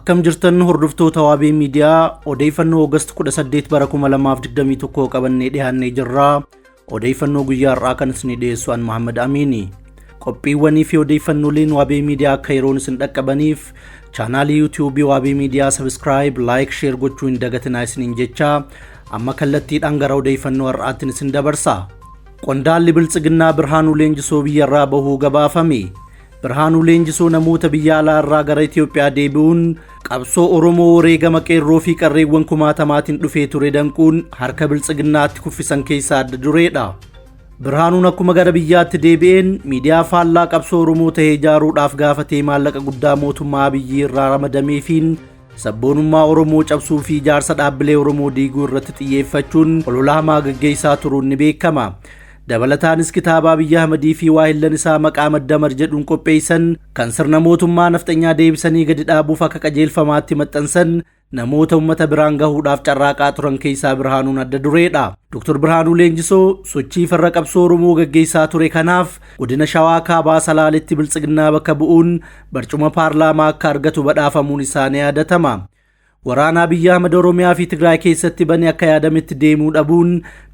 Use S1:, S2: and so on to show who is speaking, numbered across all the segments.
S1: Akkam jirtan hordoftoota Waabee Miidiyaa, odeeffannoo August 18 bara 2021 qabannee dhiyaannee jirra. Odeeffannoo guyyaa har'aa kan isinii dhiyeessu an Muhammad Amiini. Qophiiwwanii fi odeeffannooleen Waabee Miidiyaa akka yeroon isin dhaqqabaniif chaanaalii yuutiyuubii Waabee Miidiyaa subscribe, like, share gochuu hin dagatinaa isiniin jecha amma kallattiidhaan gara odeeffannoo har'aattiin isin dabarsa. Qondaalli Biltsiginnaa Birhaanuu Leenjisoo biyyarraa bahuu gabaafame. Birhaanuu Leenjisoo namoota biyya alaa irraa gara Itoophiyaa deebi'uun qabsoo Oromoo wareegama qeerroo fi qarreewwan kumaatamaatiin dhufee ture danquun harka Biltsiginnaatti kuffisan keessaa adda dureedha. Birhaanuun akkuma gara biyyaatti deebi'een miidiyaa faallaa qabsoo Oromoo ta'ee ijaaruudhaaf gaafatee maallaqa guddaa mootummaa Abiyyi irraa ramadameefiin sabboonummaa Oromoo cabsuu fi ijaarsa dhaabbilee Oromoo diiguu irratti xiyyeeffachuun olola hamaa gaggeessaa turuun ni beekama. Dabalataanis kitaaba Abiyyi Ahmadii fi waahillan isaa maqaa Maddamar jedhuun qopheessan kan sirna mootummaa nafxanyaa deebisanii gadi dhaabuuf akka qajeelfamaatti maxxansan namoota uummata biraan gahuudhaaf carraaqaa turan keessaa Birhaanuun adda dureedha. Dr. Birhaanuu Leenjisoo sochii farra qabsoo Oromoo gaggeessaa ture kanaaf godina Shawaa Kaabaa Salaaletti Biltsiginnaa bakka bu'uun barcuma paarlaamaa akka argatu badhaafamuun isaa ni yaadatama. Waraana Abiyyi Ahmad Oromiyaa fi Tigraay keessatti bane akka yaadametti deemuu dhabuun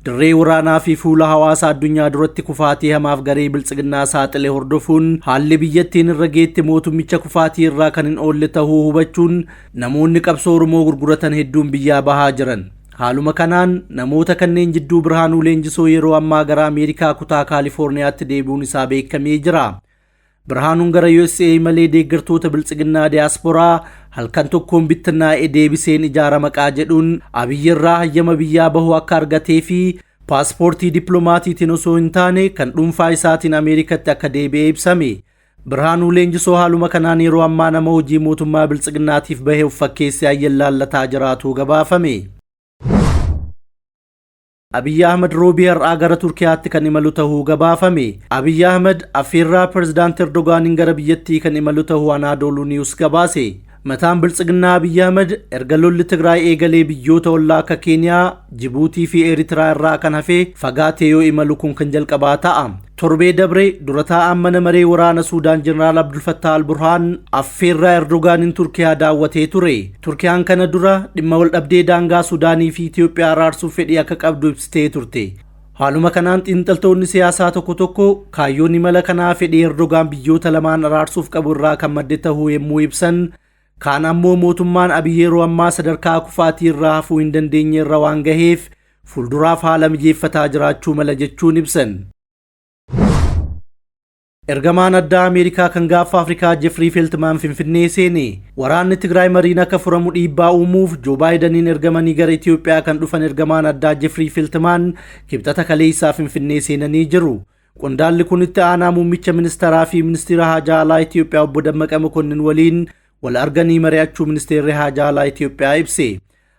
S1: dirree waraanaa fi fuula hawaasa addunyaa duratti kufaatii hamaaf garee Biltsiginnaa saaxile hordofuun haalli biyyattiin irra geette mootummicha kufaatii irraa kan hin oolle tahuu hubachuun namoonni qabsoo Oromoo gurguratan hedduun biyyaa bahaa jiran. Haaluma kanaan namoota kanneen jidduu Birhaanuu Leenjisoo yeroo ammaa gara Ameerikaa kutaa Kaalifoorniyaatti deebi'uun isaa beekamee jira. Birhaanuun gara USA malee deeggartoota Biltsiginnaa diyaasporaa halkan tokkoon bittinnaa'ee deebiseen ijaara maqaa jedhuun Abiyyi irraa hayyama biyyaa bahuu akka argatee fi paaspoortii dippiloomaatiitiin osoo hin taane kan dhuunfaa isaatiin Ameerikatti akka deebi'ee ibsame. Birhaanuu Leenjisoo haaluma kanaan yeroo ammaa nama hojii mootummaa Biltsiginnaatiif bahee of fakkeessee ayyallaallataa jiraatu gabaafame. Abiyyi Ahmad roobii har'aa gara Turkiyaatti kan imalu tahuu gabaafame. Abiyyi Ahmad affeerraa Pirezidaanti Erdogaaniin gara biyyattii kan imalu tahuu Anaadooluu Niwus gabaase. Mataan Biltsiginnaa Abiyyi Ahmad erga lolli Tigraay eegalee biyyoota ollaa akka Keeniyaa, Jibuutii fi Eeritiraa irraa kan hafe fagaatee yoo imalu kun kan jalqabaa ta'a. Torbee dabre dura taa'aan mana maree waraana Suudaan Jeneraal Abdul Fattah al-Burhaan affeerraa Erdogaaniin Turkiyaa daawwatee ture. Turkiyaan kana dura dhimma waldhabdee daangaa Suudaanii fi Itoophiyaa araarsuuf fedhii akka qabdu ibsitee turte. Haaluma kanaan xiinxaltoonni siyaasaa tokko tokko kaayyoon imala kanaa fedhii Erdogaan biyyoota lamaan araarsuuf qabu irraa kan madde tahuu yommuu ibsan, kaan ammoo mootummaan Abiy yeroo ammaa sadarkaa kufaatii irraa hafuu hin dandeenye irra waan gaheef fuulduraaf haala mijeeffataa jiraachuu mala jechuun ibsan. Ergamaan addaa Ameerikaa kan gaaffa Afrikaa Jeffrii Feltmaan Finfinnee seene. Waraanni Tigraay mariin akka furamu dhiibbaa uumuuf Joo Baayidaniin ergamanii gara Itoophiyaa kan dhufan ergamaan addaa Jeffrii Feltmaan kibxata kaleessaa Finfinnee seenanii jiru. Qondaalli kun itti aanaa muummicha ministeeraa fi ministeera haajaa alaa Itoophiyaa obbo Dammaqa Mokonnin waliin wal arganii mari'achuu ministeerri haajaa alaa Itoophiyaa ibse.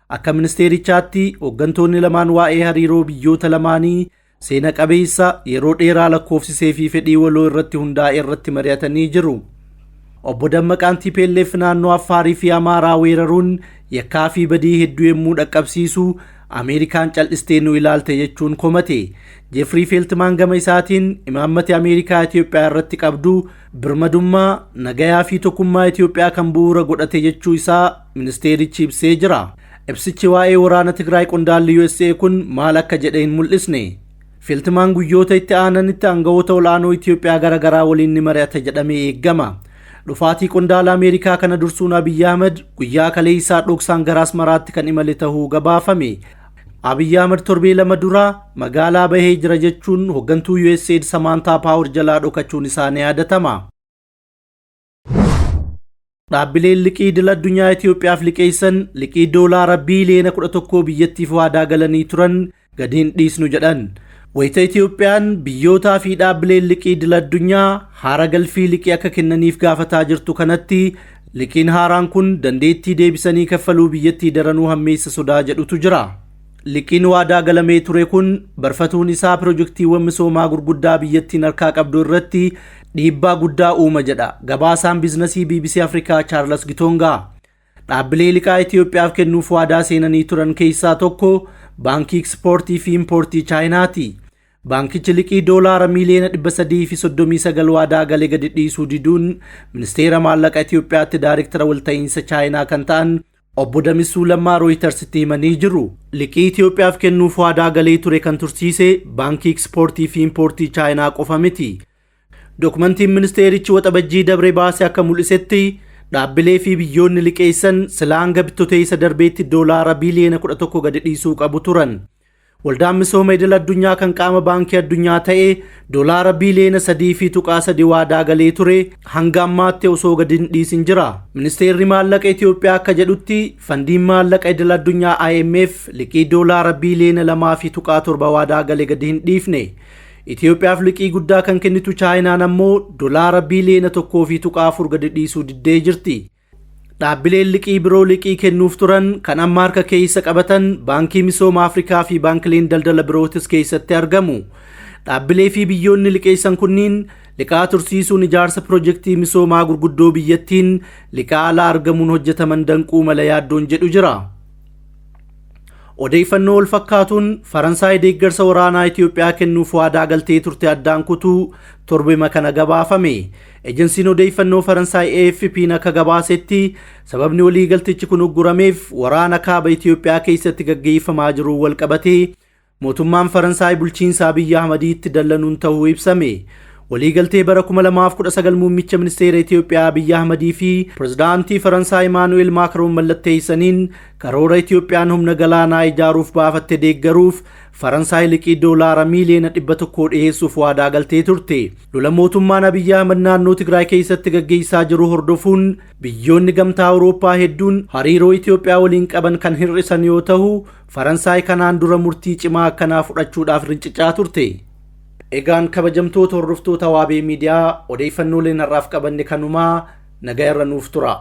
S1: Akka ministeerichaatti hooggantoonni lamaan waa'ee hariiroo biyyoota lamaanii seena qabeessa yeroo dheeraa lakkoofsisee fi fedhii waloo irratti hundaa'e irratti mari'atanii jiru. Obbo Dammaqaan TPLF naannoo Affaarii fi Amaaraa weeraruun yakkaa fi badii hedduu yommuu dhaqqabsiisu Ameerikaan cal'istee nu ilaalte jechuun komate. Jeffrii Feeltimaan gama isaatiin imaammati Ameerikaa Itoophiyaa irratti qabdu birmadummaa, nagayaa fi tokkummaa Itoophiyaa kan bu'uura godhate jechuu isaa ministeerichi ibsee jira. Ibsichi waa'ee waraana Tigraay qondaalli USA kun maal akka jedhe hin mul'isne. Feeltimaan guyyoota itti aananitti aangawoota ol'aanoo Itoophiyaa gara garaa waliin ni mari'ata jedhamee eeggama. Dhufaatii qondaala Ameerikaa kana dursuun Abiyyi Ahmad guyyaa kaleessaa dhoksaan gara Asmaraatti kan imale tahuu gabaafame. Abiyyi Ahmad torbee lama dura magaalaa bahee jira jechuun hooggantuu USAID Samaantaa Paawar jalaa dhokachuun isaa ni yaadatama. Dhaabbileen liqii idil addunyaa Itoophiyaaf liqeessan liqii doolaara biiliyoona 11 biyyattiif waadaa galanii turan gadi hin dhiisnu jedhan. Wayita Itoophiyaan biyyootaa fi dhaabbileen liqii idil addunyaa haara galfii liqii akka kennaniif gaafataa jirtu kanatti liqiin haaraan kun dandeettii deebisanii kaffaluu biyyattii daranuu hammeessa sodaa jedhutu jira. Liqiin waadaa galamee ture kun barfatuun isaa pirojektiiwwan misoomaa gurguddaa biyyattiin harkaa qabdu irratti dhiibbaa guddaa uuma jedha gabaasaan biizinasii BBC Afrikaa Chaarlas Gitongaa. Dhaabbilee liqaa Itoophiyaaf kennuuf waadaa seenanii turan keessaa tokko baankii ekspoortii fi impoortii Chaayinaati. Baankichi liqii doolaara miiliyoona 339 waadaa galee gadi dhiisuu diduun ministeera maallaqa Itoophiyaatti daayirektara walta'iinsa Chaayinaa kan ta'an obbo Damisuu Lammaa Rooyitersitti himanii jiru. Liqii Itoophiyaaf kennuuf waadaa galee ture kan tursiise baankii ekspoortii fi impoortii Chaayinaa qofa miti. Dokumentiin ministeerichi waxabajjii dabre baase akka mul'isetti dhaabbilee fi biyyoonni liqeessan silaa hanga bittoteessa darbeetti doolaara biiliyoona 11 gadi dhiisuu qabu turan. Waldaan misooma idil addunyaa kan qaama baankii addunyaa ta'e doolaara biiliyoona 3.3 waadaa galee ture hanga ammaatti osoo gadi hin dhiisin jira. Ministeerri maallaqa Itoophiyaa akka jedhutti fandiin maallaqa idil addunyaa IMF liqii doolaara biiliyoona 2.7 waadaa galee gadi hin dhiifne. Itoophiyaaf liqii guddaa kan kennitu Chaayinaan ammoo doolaara biiliyoona 1.4 gadi dhiisuu diddee jirti. Dhaabbileen liqii biroo liqii kennuuf turan kan amma harka keessa qabatan Baankii Misooma Afrikaa fi baankileen daldala birootis keessatti argamu. Dhaabbilee fi biyyoonni liqeessan kunniin liqaa tursiisuun ijaarsa pirojektii misoomaa gurguddoo biyyattiin liqaa alaa argamuun hojjetaman danquu mala yaaddoon jedhu jira. Odeeffannoo wal fakkaatuun Faransaay deeggarsa waraanaa Itoophiyaa kennuuf waadaa galtee turte addaan kutuu torbema kana gabaafame. Ejensiin odeeffannoo Faransaay AFP'n akka gabaasetti sababni waliigaltichi kun uggurameef waraana kaaba Itoophiyaa keessatti gaggeeffamaa jiruun wal qabatee mootummaan Faransaay bulchiinsa Abiyyi Ahmadiitti dallanuun ta'uu ibsame. Waliigaltee bara 2019 muummicha ministeera Itoophiyaa Abiyyi Ahmadii fi pirezidaantii Faransaay Imaanu'eel Maakroon mallatteessaniin karoora Itoophiyaan humna galaanaa ijaaruuf baafatte deeggaruuf Faransaay liqii doolaara miiliyoona 100 dhiyeessuuf waadaa galtee turte. Lola mootummaan Abiyyi Ahmad naannoo Tigraay keessatti gaggeessaa jiru hordofuun biyyoonni gamtaa Awurooppaa hedduun hariiroo Itoophiyaa waliin qaban kan hir'isan yoo ta'u, Faransaay kanaan dura murtii cimaa akkanaa fudhachuudhaaf rincicaa turte. Egaan kabajamtoota hordoftoota Waabee Miidiyaa odeeffannooleen har'aaf qabanne kanumaa nagaa irra nuuf tura.